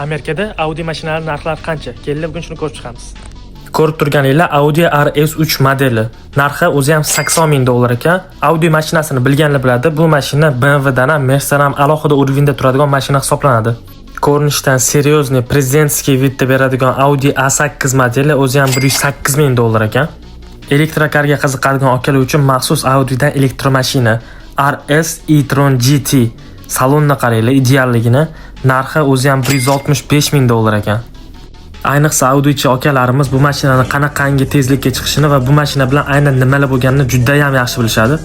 Amerikada Audi mashinalari narxlari qancha? Kelinglar, bugun shuni ko'rib chiqamiz. Ko'rib turganinglar, Audi RS3 modeli. Narxi o'zi ham 80 ming dollar ekan. Audi mashinasini bilganlar biladi. Bu mashina BMWdan ham, Mercedes ham alohida уровень da turadigan mashina hisoblanadi. Ko'rinishdan серьезный президентский вид da beradigan Audi A8 modeli o'zi ham 108 ming dollar ekan. Elektrokarga qiziqadigan akalar uchun maxsus Audi'dan elektromashina RS e-tron GT. Salonni qaranglar idealligini. Narxi o'zi ham 165 ming dollar ekan. Ayniqsa Audichi akalarimiz bu mashinani qanaqangi tezlikka chiqishini va bu mashina bilan aynan nimalar bo'lganini juda ham yaxshi bilishadi.